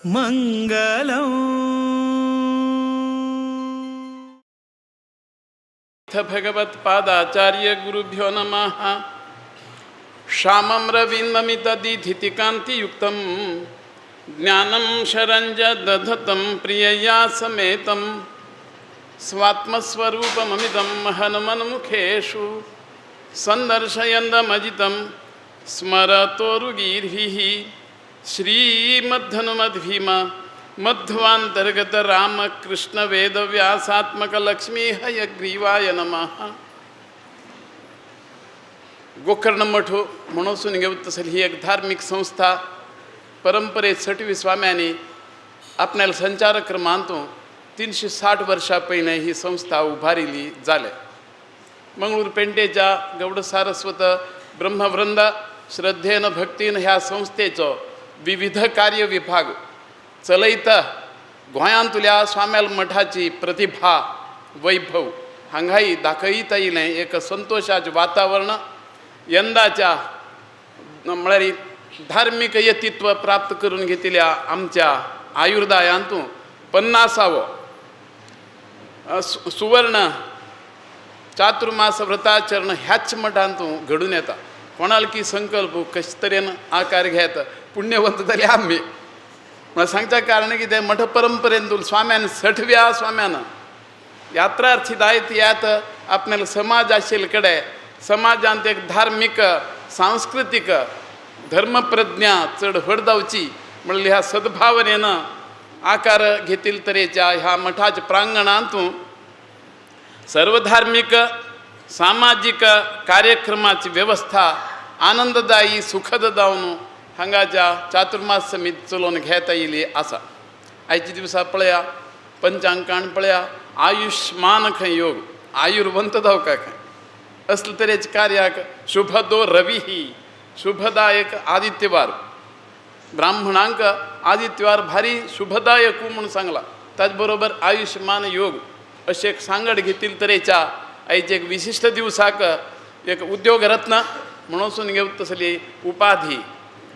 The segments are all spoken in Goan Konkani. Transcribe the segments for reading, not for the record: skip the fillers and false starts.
मंगलम। भगवत्पादाचार्य गुरुभ्यो नमः। श्यामं रविन्दमितदीधितिकान्तियुक्तं ज्ञानं शरञ्ज दधतं प्रियया समेतं स्वात्मस्वरूपममितं हनुमन्मुखेषु संदर्शयन्दमजितं स्मरतोरुगीर्भिः। श्रीमद्धनुमद्भीम मध्वांतर्गत रामकृष्ण वेदव्यासात्मक लक्ष्मी हयग्रीवाय नमः। गोकर्ण मठ म्हणून घेऊन तसं ही एक धार्मिक संस्था परंपरेत सटवी स्वाम्यांनी आपल्याला संचार क्रमांत 360 वर्षा पयलीं ही संस्था उभारिली जाले। मंगळूर पेंटेच्या गौड सारस्वत ब्रह्मवृंद श्रद्धेन भक्तीन ह्या संस्थेचो विविध कार्य विभाग चलयता। गोंयांतल्या स्वाम्याल मठाची प्रतिभा वैभव हांगाय दाखयता येयलें एक संतोशाचें वातावरण। यंदाच्या म्हळ्यार धार्मीक यतित्व प्राप्त करून घेतिल्ल्या आमच्या आयुर्दायांतू 50वो सुवर्ण चातुर्मास व्रताचरण ह्याच मठांतू घडून येता। कोणालकी संकल्प कशे तरेन आकार घेत पुण्यवंत जाले आमी। म्हळ्यार सांगच्या कारण कितें, मठ परंपरेन स्वाम्यान सठव्या स्वाम्यान यात्रार्थी दायत यात आपल्याला समाज आशिल्ले कडेन समाजांत एक धार्मीक सांस्कृतीक धर्मप्रज्ञा चड व्हड जावची म्हणल्यार ह्या सद्भावनेन आकार घेतील तरेच्या ह्या मठाच्या प्रांगणांत सर्वधार्मीक सामाजीक कार्यक्रमाची व्यवस्था आनंददायी सुखद जावन हांगाच्या चातुर्मास समित चलोवन घेता येयली आसा। आयच्या दिवसा पळया पंचांकान पळया आयुष्मान खंय योग आयुर्वंत जावका खंय असले तरेच्या कार्याक शुभदो रवी ही शुभदायक आदित्यवार ब्राह्मणांक आदित्यवार भारी शुभदायक म्हणून सांगला। त्याचबरोबर आयुष्मान योग अशें एक सांगड घेतील तरेच्या आयचे एक विशिश्ट दिवसाक एक उद्योगरत्न म्हणून घेवत तसली उपाधी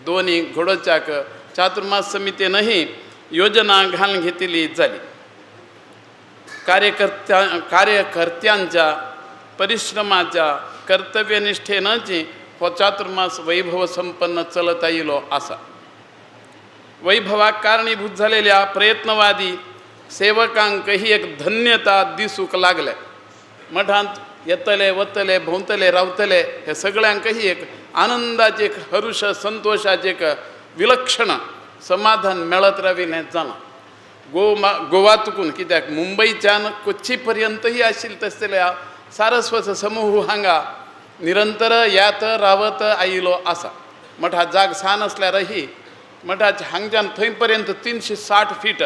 दोन्ही घडोवच्याक चातुर्मास समितीनही योजना घालून घेतली जाली। कार्यकर्त्यांच्या परिश्रमाच्या कर्तव्यनिष्ठेनची हो चातुर्मास वैभव संपन्न चलत आयिल्लो आसा। वैभवाक कारणीभूत झालेल्या प्रयत्नवादी सेवकांकही एक धन्यता दिसूंक लागले। मठांत येतले वतले भोंवतले रावतले हे सगळ्यांकही एक आनंदाचे एक हरुष संतोषाचे एक विलक्षण समाधान मेळत राविल्लें जालां। गोवा तुकून कित्याक मुंबयच्यान कोच्ची पर्यंतही आशिल्ले तसल्या सारस्वत समूह हांगा निरंतर यात रावत आयिल्लो आसा। मठा जाग सान आसल्यारही मठाच्या हांगच्यान थंय पर्यंत 360 फीट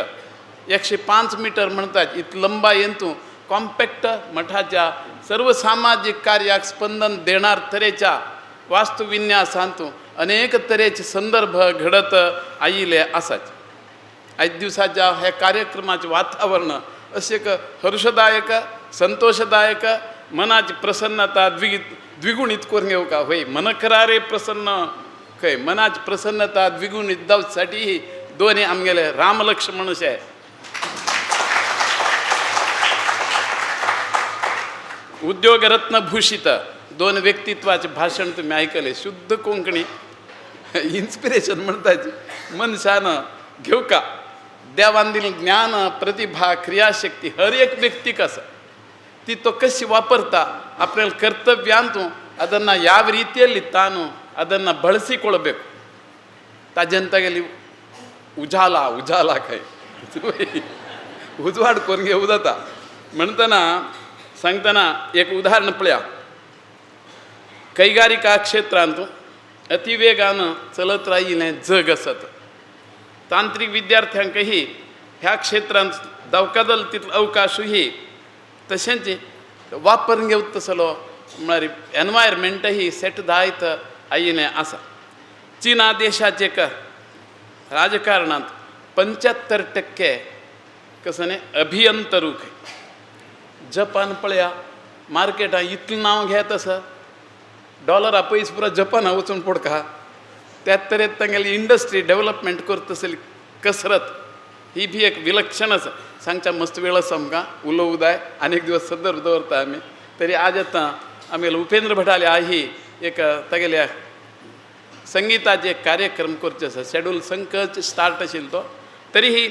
105 मिटर म्हणतात इतली लंबायेन तूं कॉम्पॅक्ट मठाच्या सर्वसामाजीक कार्याक स्पंदन देणार तरेच्या वास्तुविन्यासांतू अनेक तरेचे संदर्भ घडत आयिल्ले आसात। आयज दिवसाच्या ह्या कार्यक्रमाचें वातावरण अशें एक हर्षदायक संतोषदायक मनाची प्रसन्नता द्विगुणीत करून घेवका होय मनकरारे प्रसन्न खंय मनाची प्रसन्नता द्विगुणीत जावसाठी दोन्ही आमगेले राम लक्ष्मण अशे उद्योगरत्न भूषित दोन व्यक्तित्वाचे भाशण तुम्ही ऐकले। शुद्ध कोंकणी इन्स्पिरेशन म्हणतात मनशानं घेऊ का देवान दिलें ज्ञान प्रतिभा क्रियाशक्ती हर एक व्यक्ती कसं ती तो कशी वापरता आपल्याला ಕರ್ತವ್ಯ ಅದನ್ನು ಯಾವ ರೀತಿಯಲ್ಲಿ ತಾನು ಅದನ್ನು ಬಳಸಿಕೊಳ್ಬೇಕು. ताजेंतागेली उजाला उजाला खंय उजवाड करून घेवं जाता म्हणटना सांगतना एक उदाहरण पळया। ಕೈಗಾರಿಕಾ क्षेत्रांत अतिवेगान चलत राहिलें जग आसत। तांत्रिक विद्यार्थ्यांकही ह्या क्षेत्रांत दवकादल तितलो अवकाशूही तशेंच वापर घेवत तसलो म्हळ्यार एनवायरमेंटही सेट जायत आयिल्लें आसा। चीना देशाचे एक राजकारणांत 75% कसं न्ही अभियंतरू खंय। जपान पळया मार्केटान इतलें नांव घेत आसा डॉलरा पयस पुरो जपाना वचून पडका त्याच तरेन तांगेली इंडस्ट्री डेवलपमेंट करता तसली कसरत ही बी एक विलक्षण आसा. सांगच्या मस्त वेळ आसा आमकां उलोवंक जाय आनी एक दिवस संदर्भ दवरता आमी. तरी आज आतां आमगेलो उपेंद्र भटाले ही एक तागेल्या संगिताचे कार्यक्रम करचे आसा. शेड्यूल संकच स्टार्ट आशिल्लो तो, तरीही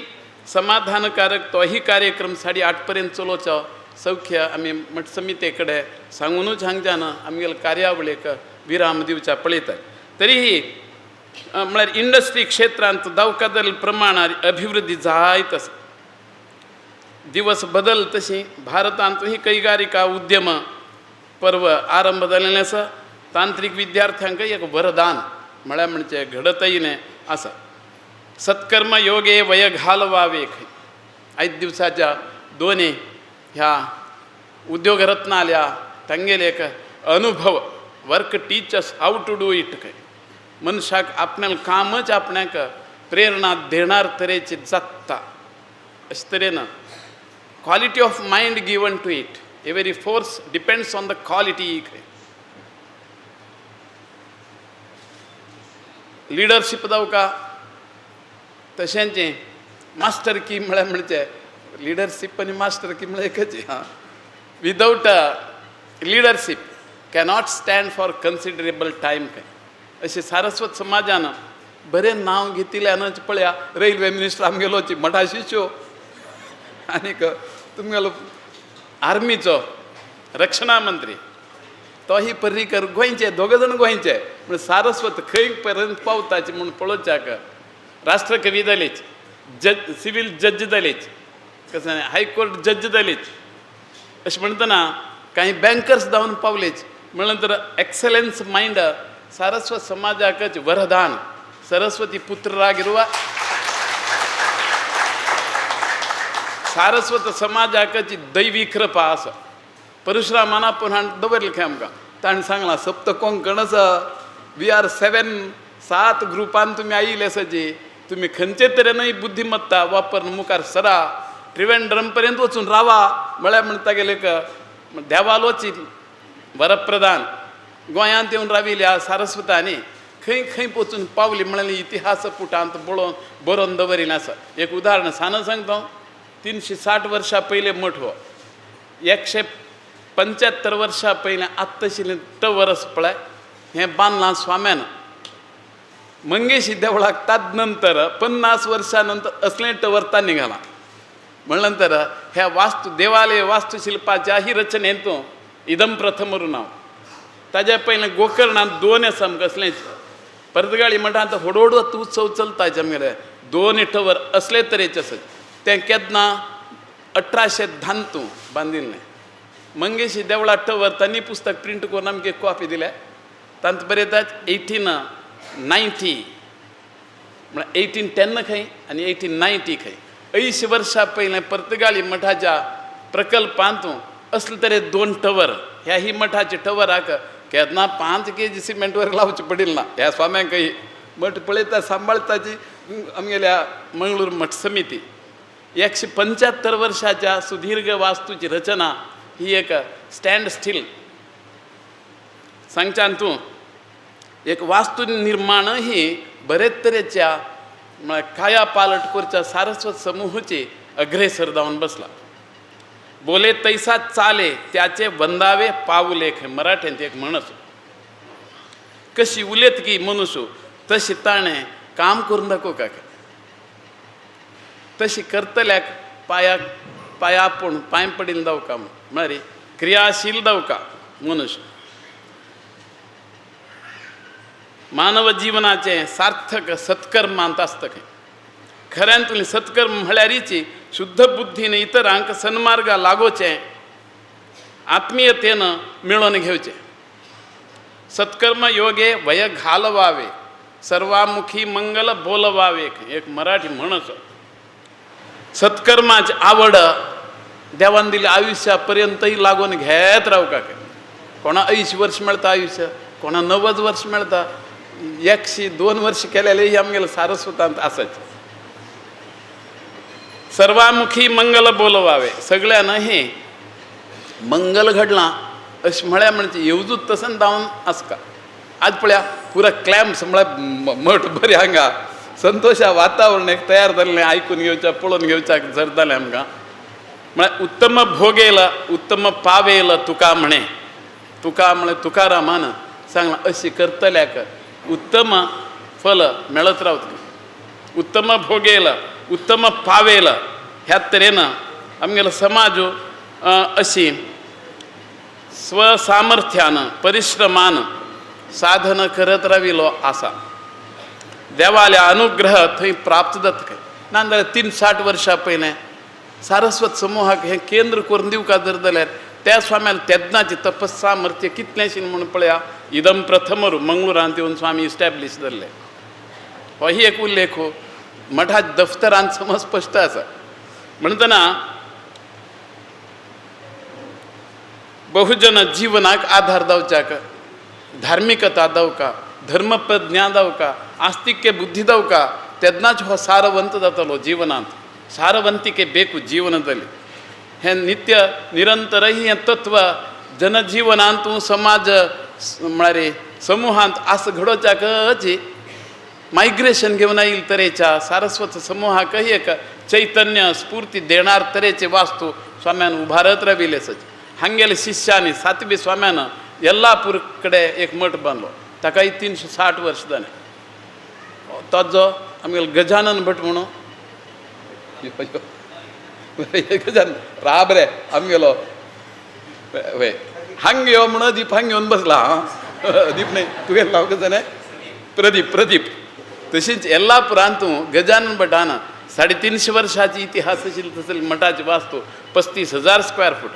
समाधानकारक तोही कार्यक्रम 8:30 पर्यंत चलोवचो सौख्य आमी मठ समिते कडेन सांगुनूच हांगच्यान आमगेले कार्यावळीक विराम दिवच्या पळयतात. तरीही म्हळ्यार इंडस्ट्री क्षेत्रांत दावकादल प्रमाणार अभिवृद्धी जायत आसा. दिवस बदल तशी भारतांतूय कैगारिका उद्यम पर्व आरंभ जाल्लें आसा. तांत्रीक विद्यार्थ्यांक एक वरदान म्हळ्यार म्हणजे घडतय न्ही आसा. सत्कर्म योगे वय घालवावे खंय आयज दिवसाच्या दोनी ह्या उद्योगरत्नाल्या तांगेले एक अनुभव work teachers how to do it खंय मनशाक आपणालें कामच आपणाक प्रेरणा देणार तरेची जाता. अशे तरेन quality of mind given to it, every force depends on the quality खंय. लिडरशीप जावं का तशेंच मास्टर की म्हळ्यार म्हणजे लिडरशीप आनी मास्टर की म्हळ्यार एकच. हां, without leadership cannot stand for considerable time खंय. अशें सारस्वत समाजान बरें नांव घेतिल्ल्यानच पळया रेल्वे मिनिस्टर आमगेलोची मठा शिश्यो आनीक तुमगेलो आर्मीचो रक्षणा मंत्री तोही पर्रीकर गोंयचे, दोग जाण गोंयचे. म्हण सारस्वत खंय पर्यंत पावताची म्हूण पळोवच्याक राष्ट्रकवी जालीच, जज सिवील जज जालीच, कशें हायकोर्ट जज जालीच. अशें म्हणटना कांय बँकर्स जावन पावलेच. म्हणल्यार तर एक्सलन्स मायंड सारस्वत समाजाकच वरदान. सरस्वती ಪುತ್ರರಾಗಿರುವ सारस्वत समाजाकच दैवी कृपा आसा. परशुरामान आपोवन हाडून दवरलें खंय आमकां. ताणें सांगलां सप्त कोंकण आसा, we are 7 7 ग्रुपान तुमी आयिल्ले आसा जी तुमी खंयचे तरेनय बुद्धिमत्ता वापरून मुखार सरा, त्रिवेंद्रम पर्यंत वचून रावा म्हळ्यार म्हणटा गेले देवालोची वरप्रदान. गोंयांत येवन राविल्ल्या सारस्वतांनी खंय खंय वचून पावली म्हळ्यार इतिहास पुटांत बळोवन बरोवन दवरिल्लें आसा. एक उदाहरण सान सांगता, 360 वर्सां पयलें मठ हो, 175 वर्सां पयलें आत्तां आशिल्लें टवर आसा पळय, हें बांदलां स्वाम्यान मंगेशी देवळाक. ताज नंतर 50 वर्सां नंतर असलें टवर तांणी घालां. म्हणल्यार नंतर ह्या वास्तू देवालय वास्तुशिल्पाच्या ही रचनेंत इदम प्रथम नांव. ताज्या पयलें गोकर्णांत 2 आसा आमकां असलेंच. पर्तगाळी मठांत व्हड व्हड उत्सव चलता आमगेले 2 टवर असले तरेचे आसत. तें केन्ना 1810 बांदिल्लें. मंगेशी देवळा टवर तांणी पुस्तक प्रिंट करून आमकां एक कॉपी दिल्या. तांत बरयतात 1890 म्हळ्यार 1810 खंय आनी 1890 खंय. 80 वर्सां पयलें पर्तगाळी मठाच्या प्रकल्पांत असले तरे 2 टवर ह्या ही मठाच्या टवराक केन्ना 5 केजी सिमेंट वर लावचें पडिल्लें ना. ह्या स्वाम्यांकय मठ पळयता सांबाळताची आमगेल्या मंगळूर मठ समिती. 175 वर्षाच्या सुदीर्घ वास्तूची रचना ही एक स्टँड स्टील सांगच्यान तूं एक वास्तू निर्माण ही बरेच तरेच्या म्हळ्यार काया पालट करच्या सारस्वत समूहाची अग्रेसर जावन बसला. बोले तैसा चाले त्याचे वंदावे पाऊले खंय मराठ्यांत एक म्हण आसा. कशी उलयत की मनुष्य तशी ताणें काम करून दाखोवं काय, तशी करतल्याक पायाक पाया आपूण पांय पडिल्लें दावका म्हळ्यार क्रियाशील दावका मनुष्य. मानव जिवनाचें सार्थक सत्कर्मांत आसता खंय. खऱ्यांतलें सत्कर्म म्हळ्यारीच शुद्ध बुद्धीन इतरांक सन्मार्गा लागोवचें, आत्मीयतेन मेळोवन घेवचें. सत्कर्म योगे वय घालवावे सर्वामुखी मंगल बोलवावे एक मराठी म्हण आसा. सत्कर्माची आवड देवान दिल्या आयुष्या पर्यंतय लागून घेत रावका. कोणा 80 वर्ष मेळटा आयुष्य, कोणा 90 वर्ष मेळटा, 102 वर्ष केलेलें आमगेलें सारस्वतांत आसाच. सर्वामुखी मंगल बोलवावे सगळ्यान हे मंगल घडलां अशें म्हळ्यार म्हणजे येवजूत तसन जावन आसका. आज पळया पुरा क्लॅम्स म्हळ्यार मठ बरें हांगा संतोशा वातावरण एक तयार जाल्लें आयकून घेवच्या पळोवन घेवच्याक जर जालें आमकां. म्हळ्यार उत्तम भोगेल उत्तम पावेल तुका म्हणे, तुका म्हळ्यार तुकारामान सांगलां अशी करतल्याक उत्तम फल मेळत रावतलें. उत्तम भोगेल उत्तम पावेल ह्या तरेन आमगेलो समाज अशी स्वसामर्थ्यान परिश्रमान साधन करत राविल्लो आसा. देवाले अनुग्रह थंय प्राप्त जाता खंय. नाजाल्यार 360 वर्सां पयलें सारस्वत समूहाक हें केंद्र करून दिवका जर जाल्यार त्या स्वाम्यान तेन्नाची तपसामर्थ्य कितलेंशीं म्हूण पळया. इदम प्रथमरू मंगळुरांत येवन स्वामी इस्टॅब्लीश जाल्ले. हो ही एक उल्लेख मठा दफ्तरांत समज स्पश्ट आसा. म्हणटना बहुजन जीवनाक आधार जावच्याक धार्मिकता दावका, धर्मप्रज्ञा दावका, आस्तिक्य बुद्धी दावका, तेन्नाच हो सारवंत जातलो जीवनांत. सारवंतिके बेकू जीवनದಲ್ಲಿ हें नित्य निरंतरही हें तत्व जनजीवनांत समाज म्हळ्यार समूहांत आस घडोवच्याकच मायग्रेशन घेवन आयिल्ले तरेच्या सारस्वत समूहाकही एक चैतन्य स्फूर्ती देणार तरेचे वास्तू स्वाम्यान उभारत राविल्ले सज. हांगेले शिष्यांनी सातवी स्वाम्यान येल्लापूर कडेन एक मठ बांदलो, ताकाय 360 वर्स जालें. ताजो आमगेलो गजानन भट म्हणून गजानन राब रे आमगेलो वय हांग यो म्हणून दीप हांग घेवन बसला. हां दीप न्हय तुगेलें नांव कशें जालें? प्रदीप. प्रदीप. तशीच येल्लापुरांत गजानन भटान 350 वर्सांची इतिहास आशिल्ली तसली मठाची वास्तू 35,000 स्क्वेअर फूट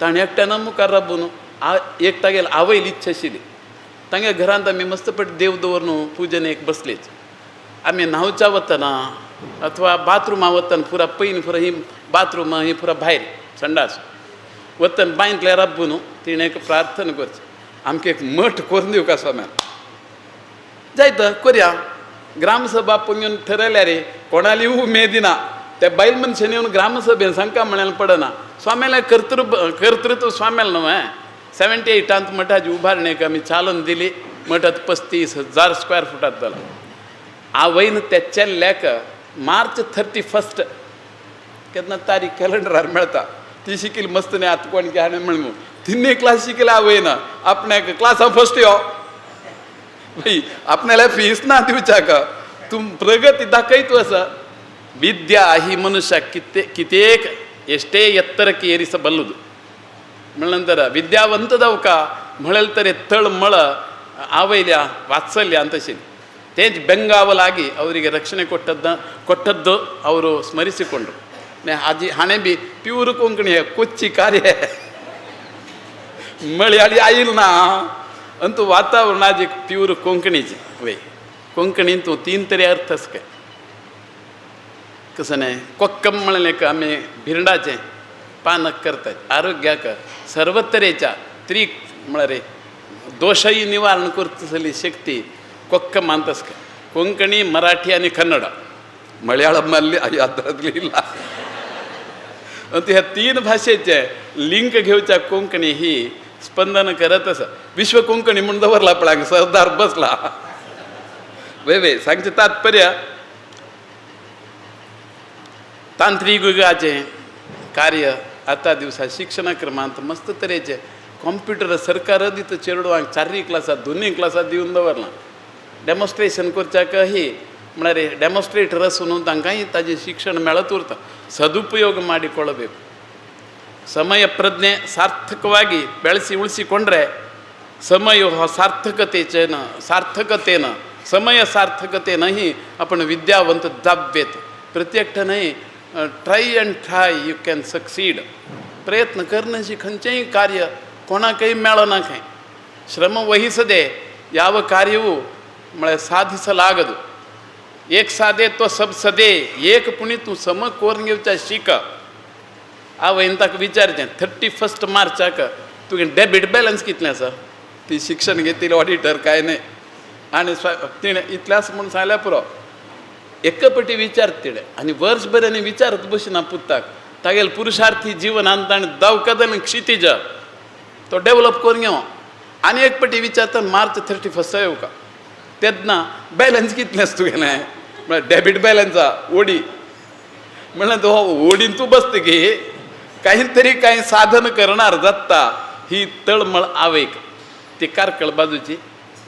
ताणें एकट्यान मुखार राबून एक तागेली आवयली इच्छा आशिल्ली. तांगे घरांत आमी मस्तपट देव दवरून पुजन एक बसलीच. आमी न्हांवच्या वतना अथवा बाथरुमा वतना पुरा पयलीं पुरा ही बाथरूम ही पुरा भायर संडास वतना बांयंतल्या राबून तिणें एक प्रार्थना करची, आमकां एक मठ करून दिवका स्वाम्यान. जायत करया. ग्रामसभा पळोवन ठरयल्यार रे कोणाली उमेद ना. त्या बायल मनशान येवन ग्रामसभेन सांगका म्हळ्यार पडना. स्वाम्यालें कर्तृत्व स्वाम्यालें न्हू. 78 मठाची उबारणेक आमी चालन दिली. मठांत 35,000 स्क्वेअर फुटात जाला. आवयन त्या चेल्ल्याक मार्च 31 केन्ना तारीख कॅलेंडरार मेळटा ती शिकली मस्त न्ही. आतां कोण हाणें म्हणून तिन्ही क्लास शिकले आवयन आपण्याक क्लासा फर्स्ट यो भाई, आपल्याला फीस ना दिवच्याक तूं प्रगती दाखयत आसा. विद्या ही मनुष्याक कितेक ಎಷ್ಟೇ ಎತ್ತರಕ್ಕೆ ಏರಿಸಬಲ್ಲದು. म्हणल्यानंतर विद्यावंत जावका म्हणलें तरी तळमळ आवयल्या ವಾತ್ಸಲ್ಯ ಅಂತ ತೇಜ್ ಬೆಂಗಾವಲಾಗಿ ಅವರಿಗೆ ರಕ್ಷಣೆ ಕೊಟ್ಟದ್ದು ಅವರು ಸ್ಮರಿಸಿಕೊಂಡರು. ಆಜಿ ಹಾಣೆ ಬಿ ಪ್ಯೂರ್ ಕೊಂಕಣಿ ಕೊಚ್ಚಿ ಕಾರ್ಯ ಮಲಯಾಳಿ ಆಯಿಲ್ ना अंतू वातावरण आज प्यूर कोंकणीचें वय. कोंकणीन तूं तीन तरी अर्थ आसा काय कसं न्हय. कोक्कम म्हणलें एक आमी भिरंडाचें पानक करतात, आरोग्याक सर्व तरेच्या त्रीक म्हळ्यार दोशय निवारण करतली शक्ती कोक्कमांत आसा. कोंकणी, मराठी आनी कन्नड, मलयाळम यात्रातली ಇಲ್ಲ. अंतू ह्या तीन भाशेचे लिंक घेवच्या कोंकणी ही स्पंदन करत आसा. विश्व कोंकणी म्हूण दवरला पळय सरदार बसला. वय वय सांगचें तात्पर्य तांत्रिक युगाचें कार्य आतां दिवसा शिक्षणक्रमांत मस्त तरेचे कॉम्प्युटर सरकार दिता चेडवांक चारय क्लासात दोनूय क्लासात दिवन दवरलां. डेमॉन्स्ट्रेशन करच्याक ही म्हळ्यार डेमॉन्स्ट्रेटर आसून तांकांय ताजें शिक्षण मेळत उरता. ಸದುಪಯೋಗ ಮಾಡಿಕೊಳ್ಳಬೇಕು. ಸಮಯ ಪ್ರಜ್ಞೆ ಸಾರ್ಥಕವಾಗಿ ಬೆಳೆಸಿ ಉಳಿಸಿಕೊಂಡ್ರೆ ಸಮಯ ಸಾರ್ಥಕತೆಚೇನ ಸಾರ್ಥಕತೆನ ಸಮಯ ಸಾರ್ಥಕತೆನही आपण विद्यावंत जाव्येत. प्रत्यक्ष न्हय, try and try you can succeed. प्रयत्न करनशी खंयचेंय कार्य कोणाकय मेळना खंय. ಶ್ರಮ ವಹಿಸದೆ ಯಾವ ಕಾರ್ಯವೂ म्हळ्यार ಸಾಧಿಸಲಾಗದು. एक साधे तो सब सदे, एक पुणी तूं सम कोरून घेवच्या शीक. आवयन ताका विचारचें 31 मार्चाक तुगे डेबीट बॅलन्स कितलें आसा. ती शिक्षण घेतिल्ली ऑडिटर काय न्हय. आनी तिणें इतल्याच म्हूण सांगल्यार पुरो. एकपटी विचारता तिणें आनी वर्सभर आनी विचारत बशिना पुताक. तागेले पुरुषार्थी जिवनान ताणें दावकदल क्षितिज तो डेवलप करून घेवं. आनी एक पटी विचारता मार्च 31 येवका तेन्ना बॅलन्स कितलें आसा तुगेलें. म्हळ्यार डेबीट बॅलन्सा ओडी. म्हणल्यार तो ओडीन तूं बसतकी काहीतरी कांय साधन करणार जाता ही तळमळ आवयक. ती कारकळ बाजूची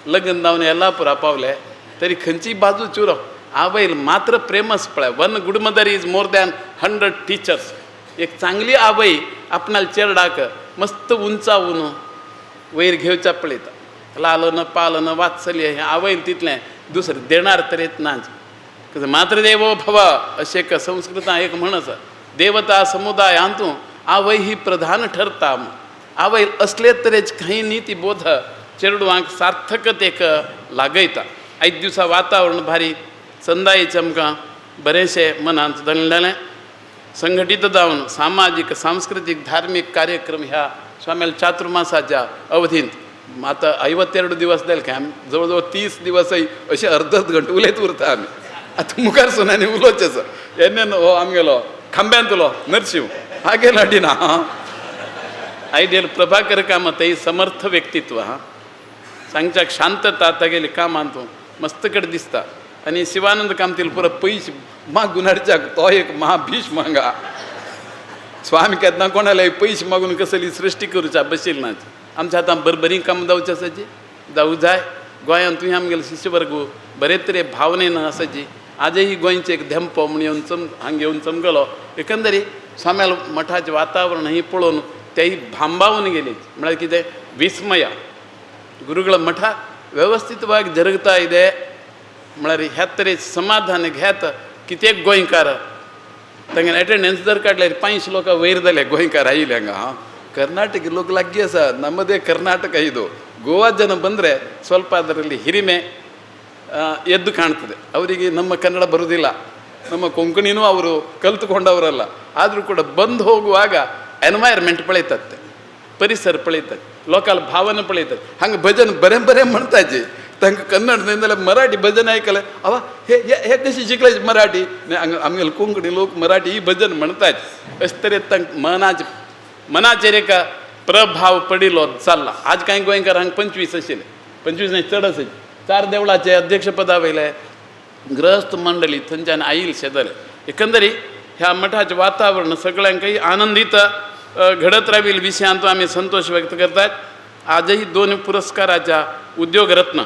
लग्न जावन येल्लापुरा पावले तरी खंयची बाजू चुरो आवयल मात्र प्रेमच पळय. One good mother is more than 100 teachers. एक चांगली आवय आपणाल चेरडाक मस्त उंचावून वयर घेवच्या पळयता. लालन पालन वात्सल्य हें आवयल तितलें दुसरें देणार तरेत नाच. मातृदेवो भव अशें एक संस्कृतान एक म्हण आसा. देवता समुदाय हातूंत आवय ही प्रधान ठरता. आवय असले तरेच काही नीती बोध चेडवांक सार्थकतेक लागयता. आयज दिसा वातावरण भारी संदायेचें आमकां बरेंशें मनांत जालें. संघटीत जावन सामाजीक सांस्कृतीक धार्मीक कार्यक्रम ह्या स्वाम्याल चातुर्मासाच्या अवधींत आतां 52 दिवस जाले काय आमी जवळ जवळ 30 दिवसय अशें अर्दच घंटो उलयत उरता आमी. आतां मुखार सून आनी उलोवचें एन हो आमगेलो खांब्यांतलो नरशिंव हागेलो अडिना. आयडियल प्रभाकर कामत ही समर्थ व्यक्तित्व हा सांगच्याक शांतता तागेली कामांत मस्त कडेन दिसता. आनी शिवानंद कामतील पुरो पयशे मागून हाडच्याक तो एक महाभीष्म हांगा. स्वामी केन्ना कोणाले पयशे मागून कसली सृश्टी करूच्या बशील ना. आमच्या आतां बरबरी कामां जावची आसाची जावं जाय. गोंयांत तुवें आमगेले शिश्यवर्ग बरे तरे भावनेन आसाची. आजही गोंयचें एक धेंपो म्हूण येवन हांगा येवन चमकलो. एकंदरी स्वाम्याल मठाचें वातावरण ही पळोवन तेय भांबावून गेली. म्हळ्यार कितें ವಿಸ್ಮಯ. ಗುರುಗಳ ಮಠ ವ್ಯವಸ್ಥಿತವಾಗಿ ಜರುಗ್ತಾ ಇದೆ म्हळ्यार ह्या तरेन समाधान घेत कितें गोंयकार तांगेले एटेंडन्स जर काडल्यार 500 लोकां वयर जाले गोंयकार आयिल्ले हांगा. हां ಕರ್ನಾಟಕ ಲೋಕ ಲಗ್ಗಿ ಸಹ ನಮ್ಮದೇ ಕರ್ನಾಟಕ ಇದು. ಗೋವಾ ಜನ ಬಂದರೆ ಸ್ವಲ್ಪ ಅದರಲ್ಲಿ ಹಿರಿಮೆ ಎದ್ದು ಕಾಣ್ತದೆ. ಅವರಿಗೆ ನಮ್ಮ ಕನ್ನಡ ಬರುವುದಿಲ್ಲ, ನಮ್ಮ ಕೊಂಕಣಿನೂ ಅವರು ಕಲ್ತುಕೊಂಡವರಲ್ಲ. ಆದರೂ ಕೂಡ ಬಂದು ಹೋಗುವಾಗ ಎನ್ವೈರ್ಮೆಂಟ್ ಪಳೀತತ್ತೆ, ಪರಿಸರ ಪಳೀತದೆ, ಲೋಕಲ್ ಭಾವನೆ ಪಳೀತದೆ. ಹಂಗೆ ಭಜನ್ ಬರೇ ಬರೇ म्हणताची तांकां कन्नड नाजाल्यार मराठी भजन आयकलें अवा हे हे कशी शिकले मराठी. आमगेले कोंकणी लोक मराठी ही भजन म्हणतात. अशे तरेन तांकां मनाचेर एक प्रभाव पडिल्लो चल्ला. आज कांय गोंयकार हांगा 25 आशिल्ले, 25 न्हय चड आशिल्ले. 4 देवळाचे अध्यक्षपदा वयले गृहस्थ मंडळी थंयच्यान आयिल्ले शेजारी. एकंदरी ह्या मठाचें वातावरण सगळ्यांकय आनंदीत घडत रावील विशयांत आमी संतोश व्यक्त करतात. आजही 2 पुरस्काराच्या उद्योगरत्न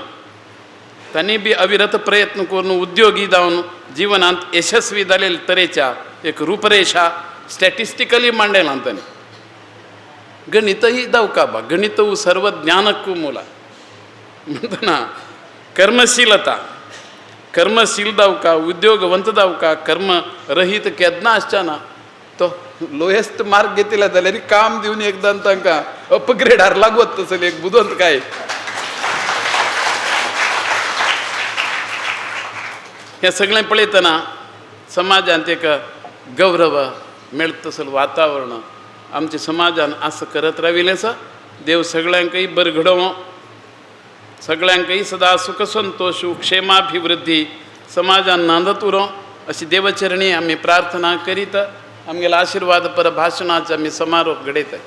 तांणी बी अविरत प्रयत्न करून उद्योगी जावन जिवनांत यशस्वी जालेले तरेच्या एक रूपरेशा स्टॅटिस्टिकली मांडला तांणी. गणितही जावं बा, गणितವು सर्व ज्ञानಕ್ಕೂ ಮೂಲ म्हणतना कर्मशीलता, कर्मशील जावका, उद्योगवंत जावका, कर्मरहित केन्ना आसच्या ना. तो लोएस्ट मार्क घेतला जाल्यार काम दिवन एकदां तांकां अपग्रेडार लागवत तसले एक बुदवंत काय. हें सगळें पळयतना समाजांत एक गौरव मेळत तसलें वातावरण आमच्या समाजान असं करत राविल्लें आसा. देव सगळ्यांकय बरें घडोवं, सगळ्यांकय सदा सुख संतोश क्षेमाभिवृद्धी समाजान नांदत उरों अशी देवचरणी आमी प्रार्थना करीत आमगेल्या आशिर्वाद पर भाशणाचो आमी समारोप घडयतात.